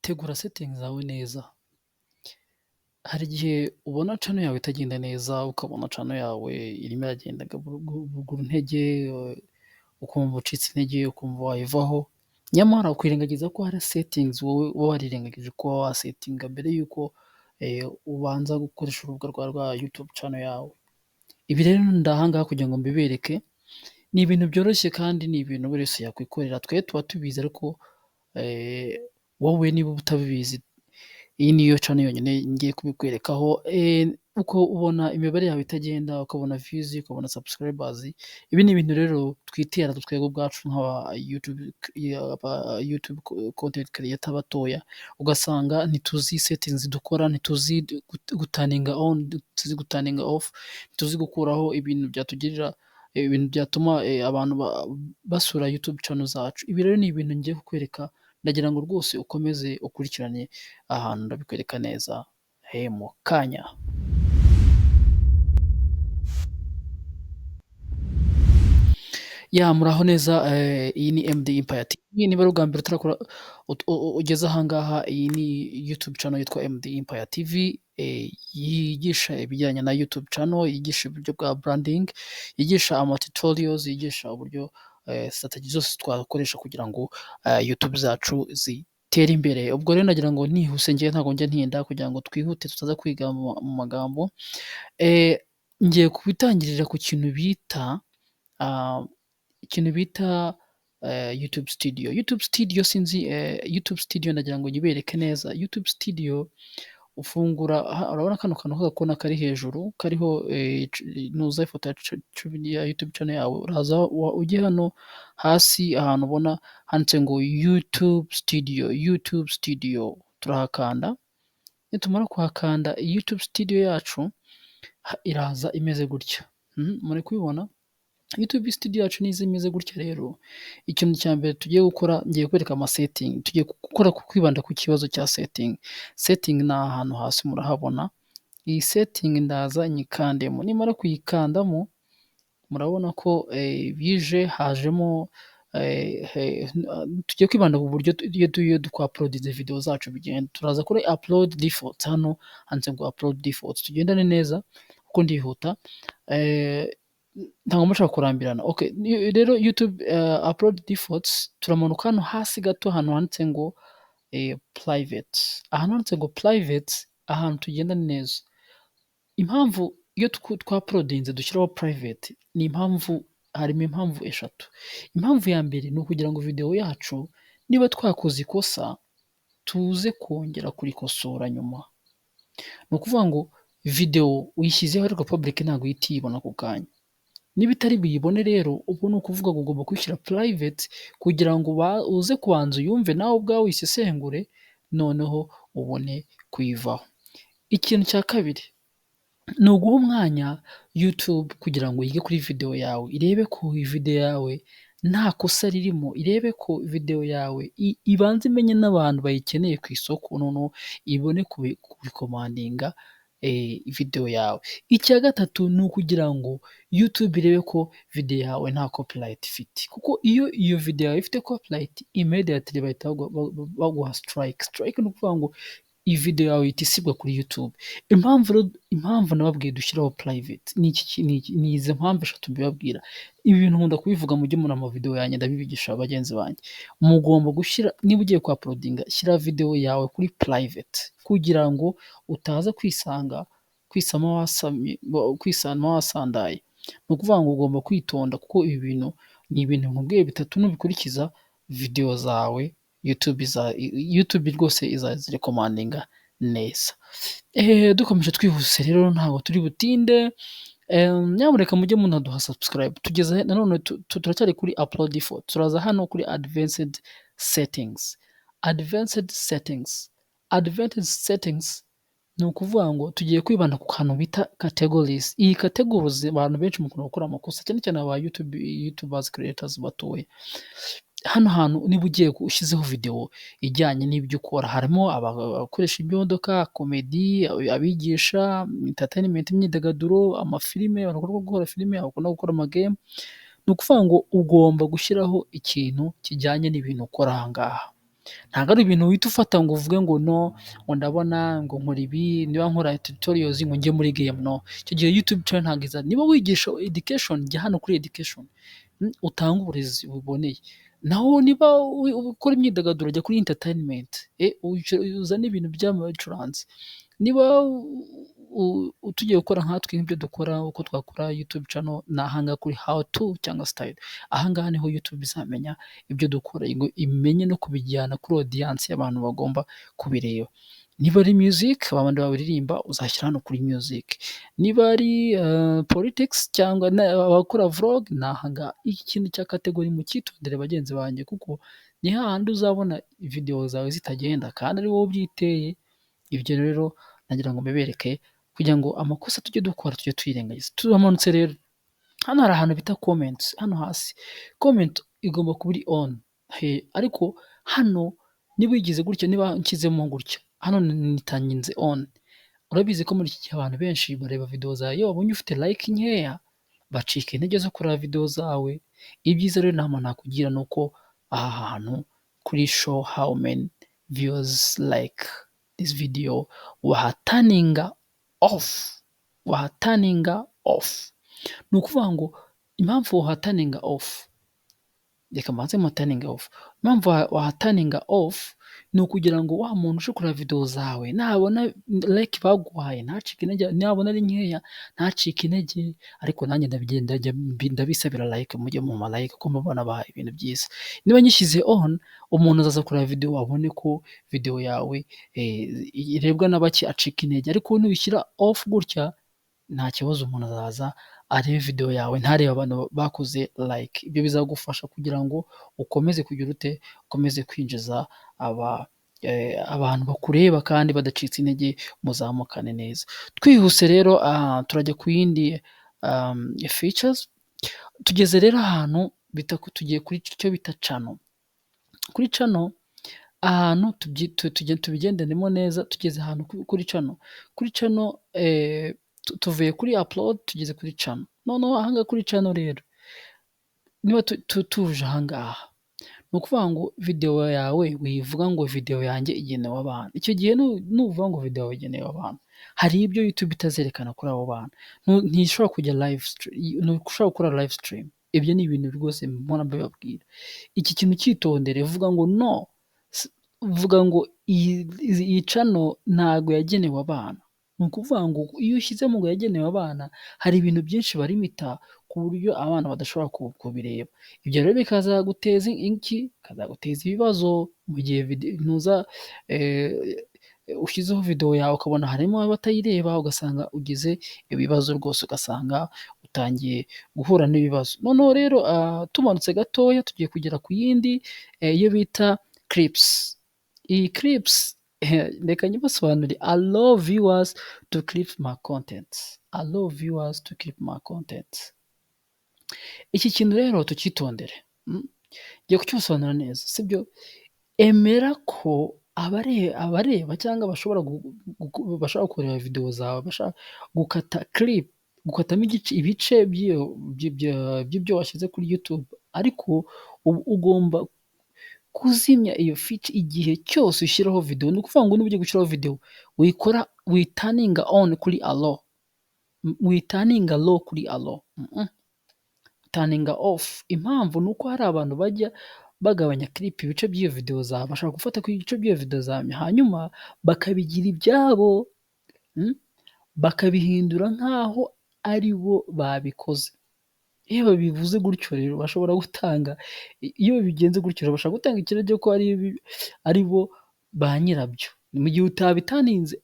Tegura settings zawe neza. Hari igihe ubona channel yawe itagenda neza, ukabona channel yawe irimo iragenda buguru ntege, ukumva ucitse intege, ukumva wayivaho, nyamara ukirengagiza ko hari settings wowe uba warirengagije kuba wasetinga mbere y'uko ubanza gukoresha urubuga rwawe rwa YouTube channel yawe. Ibi rero ndi aha ngaha kugira ngo mbibereke, ni ibintu byoroshye kandi ni ibintu buri wese yakwikorera, twe tuba tubizi ariko wowe niba utabizi, iyi niyo channel yonyine ngiye kubikwerekaho, uko ubona imibare yawe itagenda, ukabona views, ukabona subscribers, ibi ni ibintu rero twitera twebwe ubwacu nk'aba YouTube content creator batoya, ugasanga ntituzi settings dukora, ntituzi guturninga on, ntituzi guturninga off, ntituzi gukuraho ibintu byatugirira, ibintu byatuma abantu basura YouTube channel zacu. Ibi rero ni ibintu ngiye kukwereka, ndagira ngo rwose ukomeze ukurikirane, ahantu ndabikwereka neza mu kanya. Ya, muraho neza, iyi ni MD Empire TV, niba ari ubwa mbere ugeze aha ngaha, iyi ni YouTube channel yitwa MD Empire TV, yigisha ibijyanye na YouTube channel, yigisha uburyo bwa branding, yigisha ama tutorials, yigisha uburyo strategy zose twakoresha kugira ngo YouTube zacu zitere imbere. Ubwo rero nagira ngo nihuse, njyewe ntabwo njya ntinda kugira ngo twihute tutaza kwiga mu magambo, ngiye kubitangirira ku kintu bita YouTube Studio. YouTube Studio, sinzi, YouTube Studio ndagira ngo nyibereke neza. YouTube Studio ufungura, urabona kano kantu k'agakona kari hejuru kariho nuza ifoto ya YouTube channel yawe, uraza ujye hano hasi ahantu ubona handitse ngo YouTube Studio, YouTube Studio turahakanda. Nitumara kuhakanda, YouTube Studio yacu iraza imeze gutya, muri kubibona? YouTube Studio yacu niza imeze gutya rero, ikintu cya mbere tugiye gukora, ngiye kwereka ama setting, tugiye gukora kwibanda ku kibazo cya setting. Setting ni ahantu hasi murahabona, iyi setting ndaza nyikandemo, nimara kuyikandamo murabona ko bije hajemo, tugiye kwibanda ku buryo iyo twauploadinze video zacu bigenda. Turaza kuri upload default, hano handitse ngo upload default, tugendane neza kuko ndihuta, ntabwo mba nshaka kurambirana. Okay, rero YouTube upload defaults, turamanuka hano hasi gato ahantu handitse ngo private, ahantu handitse ngo private, ahantu tugendane neza. Impamvu iyo twauploadinze dushyiraho private ni impamvu, harimo impamvu eshatu. Impamvu ya mbere ni ukugira ngo video yacu niba twakoze ikosa tuze kongera kurikosora nyuma. Ni ukuvuga ngo video uyishyizeho ariko public ntabwo ihita iyibona ako kanya. Niba itari buyibone rero, ubwo ni ukuvuga ngo ugomba kuyishyira private kugira ngo uze kubanza uyumve nawe ubwawe uyisesengure, noneho ubone kuyivaho. Ikintu cya kabiri ni uguha umwanya YouTube kugira ngo yige kuri video yawe, irebe ko video yawe nta kosa ririmo, irebe ko video yawe ibanze imenye n'abantu bayikeneye ku isoko, noneho ibone kurecommendinga video yawe. Icya gatatu ni ukugira ngo YouTube irebe ko video yawe nta copyright ifite, kuko iyo iyo video yawe ifite copyright, immediately bahita baguha strike. Strike ni ukuvuga ngo iyi video yawe ihita isibwa kuri YouTube. Impamvu rero, impamvu nababwiye dushyiraho private ni izi mpamvu eshatu mbibabwira. Ibi bintu nkunda kubivuga, mujye mubona ama video yanjye ndabibigisha bagenzi banjye. Mugomba gushyira, niba ugiye kuuploadinga, shyira video yawe kuri private kugira ngo utaza kwisanga kwisama wasamye, kwisama wasandaye. Ni ukuvuga ngo ugomba kwitonda kuko ibi bintu ni ibintu nkubwiye bitatu, nubikurikiza video zawe YouTube rwose izazirecommendinga neza. Dukomeje twihuse rero, ntabwo turi butinde, nyamuneka mujye munaduha subscribe. Tugeze nanone, turacyari kuri upload default, turaza hano kuri advanced settings. Advanced settings, advanced settings ni ukuvuga ngo tugiye kwibanda ku kantu bita categories. Iyi categories abantu benshi mukunda gukora amakosa, cyane cyane aba YouTubers creators batoya. Hano hantu niba ugiye ushyizeho video ijyanye n'ibyo ukora, harimo abakoresha imodoka, comedy, abigisha, entertainment, imyidagaduro, amafilime, abantu bakunda gukora filime, bakunda gukora ama game, ni ukuvuga ngo ugomba gushyiraho ikintu kijyanye n'ibintu ukora aha ngaha. Ntabwo ari ibintu uhita ufata ngo uvuge ngo no, ngo ndabona ngo nkora ibi, niba nkora tutorials ngo njye muri game, no. Icyo gihe YouTube channel ntabwo iza. Niba wigisha education, jya hano kuri education, utange uburezi buboneye. Naho niba ukora imyidagaduro, jya kuri entertainment, uzane ibintu by'amacuranzi. Niba tugiye gukora nkatwe nk'ibyo dukora, uko twakora YouTube channel, ni aha ngaha kuri how to cyangwa style. Aha ngaha niho YouTube izamenya ibyo dukora, ngo imenye no kubijyana kuri audience y'abantu bagomba kubireba. Niba ari music, babandi baririmba, uzashyira hano kuri music. Niba ari politics cyangwa abakora vlog, ni aha ngaha. Iki kintu cya category mucyitondere, bagenzi banjye, kuko ni hahandi uzabona video zawe zitagenda kandi ari wowe ubyiteye. Ibyo rero nagira ngo mbibereke kugira ngo amakosa tujye dukora tujye tuyirengagiza. Turamanutse rero, hano hari ahantu bita comments, hano hasi. Comment igomba kuba iri on, ariko hano niba uyigize gutya, niba nshyizemo gutya, hano niturninze on. Urabizi ko muri iki gihe abantu benshi bareba video zawe, iyo babonye ufite like nkeya bacika intege zo kureba video zawe. Ibyiza rero, inama nakugira ni uko aha hantu kuri "Show how many viewers like this video" wahaturninga off, wahaturninga off. Ni ukuvuga ngo impamvu wahaturninga off, reka mbanze mpaturninge off. Impamvu wahaturninga off ni ukugira ngo wa muntu uje kureba video zawe nabona like baguhaye ntacike intege, nabona ari nkeya ntacike intege. Ariko nanjye ndabisabira like, mujye mumpa like kuko mba mbona nabahaye ibintu byiza. Niba nyishyize on, umuntu azaza kureba video abone ko video yawe irebwa na bake, acika intege. Ariko nubishyira off gutya, nta kibazo, umuntu azaza arebe video yawe, ntarebe abantu bakoze like. Ibyo bizagufasha kugira ngo ukomeze kugira ute? Ukomeze kwinjiza abantu bakureba kandi badacitse intege, muzamukane neza. Twihuse rero, turajya ku yindi features. Tugeze rero ahantu bita, tugiye kuri icyo bita channel. Kuri channel, ahantu tubigendanemo neza. Tugeze ahantu kuri channel. Kuri channel, tuvuye kuri upload tugeze kuri channel. Noneho aha ngaha kuri channel rero, niba tuje aha ngaha, ni ukuvuga ngo video yawe wivuga ngo video yanjye igenewe abana. Icyo gihe nuvuga ngo video yawe igenewe abana, hari ibyo YouTube itazerekana kuri abo bana. Ntishobora kujya live, ntushobora gukora live stream. Ibyo ni ibintu rwose mpora mbibabwira. Iki kintu cyitondere, vuga ngo no, vuga ngo iyi channel ntago yagenewe abana. Ni ukuvuga ngo iyo ushyizemo ngo yagenewe abana, hari ibintu byinshi balimita ku buryo abana badashobora kubireba. Ibyo rero bikazaguteza iki? Bikazaguteza ibibazo mu gihe ntuza ushyizeho video yawe ukabona harimo abatayireba, ugasanga ugize ibibazo rwose, ugasanga utangiye guhura n'ibibazo. Noneho rero tumanutse gatoya, tugiye kugera ku yindi iyo bita clips. Iyi clips reka nyibasobanurire: allow viewers to clip my content, allow viewers to clip my content. Iki kintu rero tucyitondere, ngiye kukibasobanurira neza, sibyo? Emera ko abareba cyangwa bashobora kureba video zawe bashobora gukata clip, gukatamo ibice by'ibyo washyize kuri YouTube, ariko ugomba kuzimya iyo feature igihe cyose ushyiraho video. Ni ukuvuga ngo niba ugiye gushyiraho video, wikora witurninga on kuri allow, witurninga allow kuri allow, turninga off. Impamvu ni uko hari abantu bajya bagabanya clip, ibice by'iyo video zawe, bashobora gufata ku ibice by'iyo video zawe hanyuma bakabigira ibyabo, bakabihindura nk'aho ari bo babikoze. Iyo babivuze gutyo rero bashobora gutanga, iyo bigenze gutyo rero bashobora gutanga ikirego ko ari bo ba nyirabyo. Mu gihe utabiturninze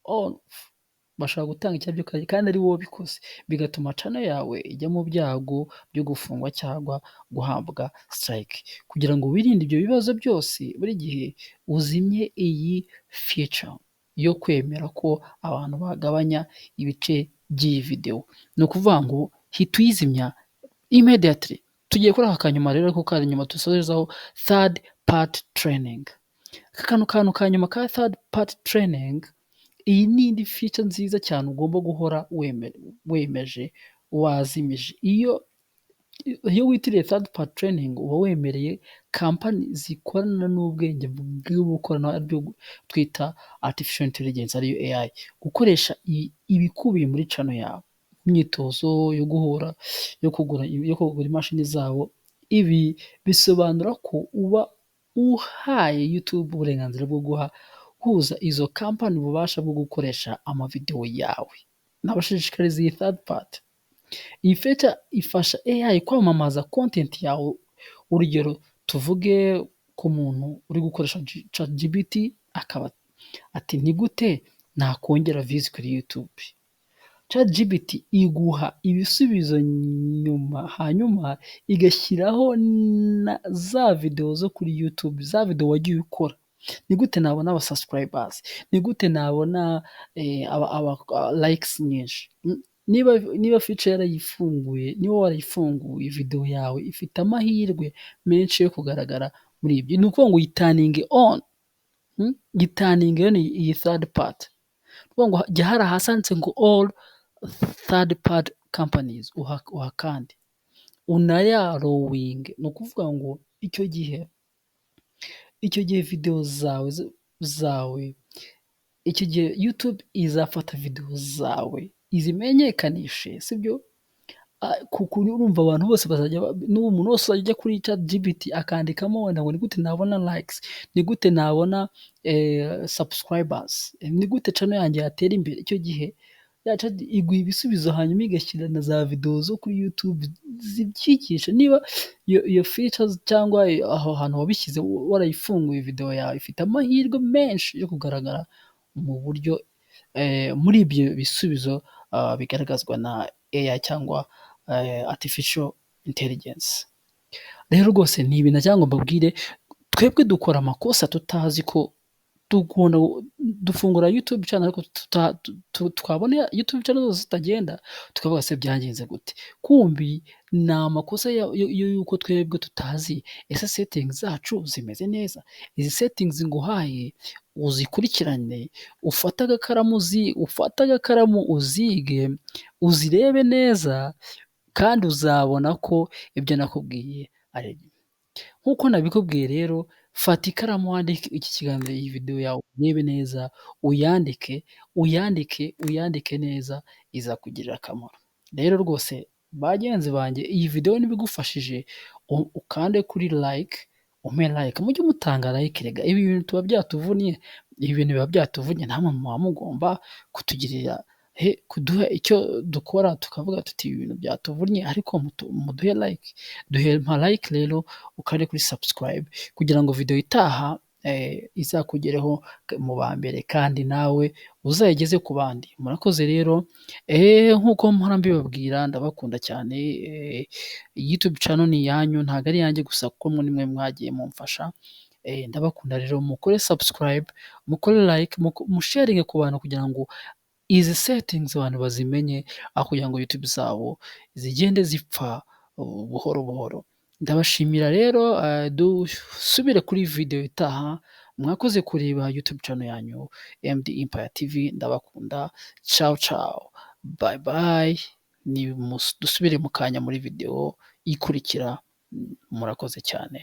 off, bashobora gutanga ikirego kandi ari wowe wabikoze, bigatuma channel yawe ijya mu byago byo gufungwa cyangwa guhabwa strike. Kugira ngo wirinde ibyo bibazo byose, buri gihe uzimye iyi feature yo kwemera ko abantu bagabanya ibice by'iyi video. Ni ukuvuga ngo hita uyizimya immediately. Tugiye kuri aka kanyuma rero, ko kanyuma dusorezaho, third party tracking. Aka kantu ka nyuma ka third party tracking, iyi ni indi feature nziza cyane ugomba guhora wemeje, wazimije. Iyo Iyo witiriye third party training, uba wemereye kampani zikorana n'ubwenge bw'ubukorano, aribyo twita artificial intelligence, ariyo AI, gukoresha ibikubiye muri channel yawe, imyitozo yo guhura, yo kugura imashini zabo. Ibi bisobanura ko uba uhaye YouTube uburenganzira bwo guhuza izo kampani ububasha bwo gukoresha amavidewo yawe. Nabashishikariza iyi third party. Iyi feature ifasha AI kwamamaza content yawe. Urugero, tuvuge ku muntu uri gukoresha ChatGPT, akaba ati: "Ni gute nakongera views kuri YouTube?" ChatGPT iguha ibisubizo nyuma, hanyuma igashyiraho na za videwo zo kuri YouTube, za videwo wagiye ukora. Ni gute nabona aba subscribers? Ni gute nabona likes nyinshi? Niba feature yarayifunguye, niba warayifunguye, videwo yawe ifite amahirwe menshi yo kugaragara muri ibyo. Ni ukuvuga ngo uyiturninge on, yiturninge on iyi third party. Ni ukuvuga ngo jya hariya hasi handitse ngo "all third party companies", uhakande, unayallowinge. Ni ukuvuga ngo icyo gihe videwo zawe, icyo gihe YouTube izafata videwo zawe izimenyekanishe, sibyo? Kuko urumva abantu bose bazajya, n'ubu umuntu wese uzajya ujya kuri ChatGPT akandikamo wenda ngo: "Ni gute nabona likes? Ni gute nabona subscribers? Ni gute channel yanjye yatera imbere?" Icyo gihe iguha ibisubizo, hanyuma igashyira na za videwo zo kuri YouTube zibyigisha. Niba iyo feature cyangwa aho hantu wabishyize warayifunguye, videwo yawe ifite amahirwe menshi yo kugaragara mu buryo muri ibyo bisubizo bigaragazwa na AI cyangwa artificial intelligence. Rero rwose ni ibintu nagira ngo mbabwire. Twebwe dukora amakosa tutazi ko dukunda dufungura YouTube channel, ariko twabona YouTube channel zose zitagenda, tukavuga: "Se byagenze gute?" Kumbi ni amakosa y'uko twebwe tutazi ese settings zacu zimeze neza. Izi settings nguhaye uzikurikirane, ufate agakaramu uzige, uzirebe neza, kandi uzabona ko ibyo nakubwiye ari byo. Nk'uko nabikubwiye rero, fata ikaramu wandike iki kiganiro, iyi videwo yawe urebe neza, uyandike, uyandike, uyandike neza, izakugirira akamaro. Rero rwose bagenzi banjye, iyi videwo niba igufashije, ukande kuri like, umpe like, mujye mutanga like rega, ibi bintu tuba byatuvunnye, ibi bintu biba byatuvunnye, namwe muba mugomba kutugirira, kuduha icyo dukora, tukavuga tuti: "Ibi bintu byatuvunnye", ariko muduhe like, duhe mpa like rero, ukande kuri subscribe kugira ngo videwo itaha izakugereho mu ba mbere, kandi nawe uzayigeze ku bandi. Murakoze rero, nk'uko mpora mbibabwira, ndabakunda cyane. YouTube channel ni iyanyu, ntabwo ari iyanjye gusa, kuko nimwe mwagiye mumfasha. Ndabakunda rero, mukore subscribe, mukore like, musharinge ku bantu kugira ngo izi settings abantu bazimenye, aho kugira ngo YouTube zabo zigende zipfa buhoro buhoro. Ndabashimira rero, dusubire kuri videwo itaha. Mwakoze kureba YouTube channel yanyu MD Empire TV, ndabakunda, ciao ciao, bye bye, dusubire mu kanya muri videwo ikurikira, murakoze cyane.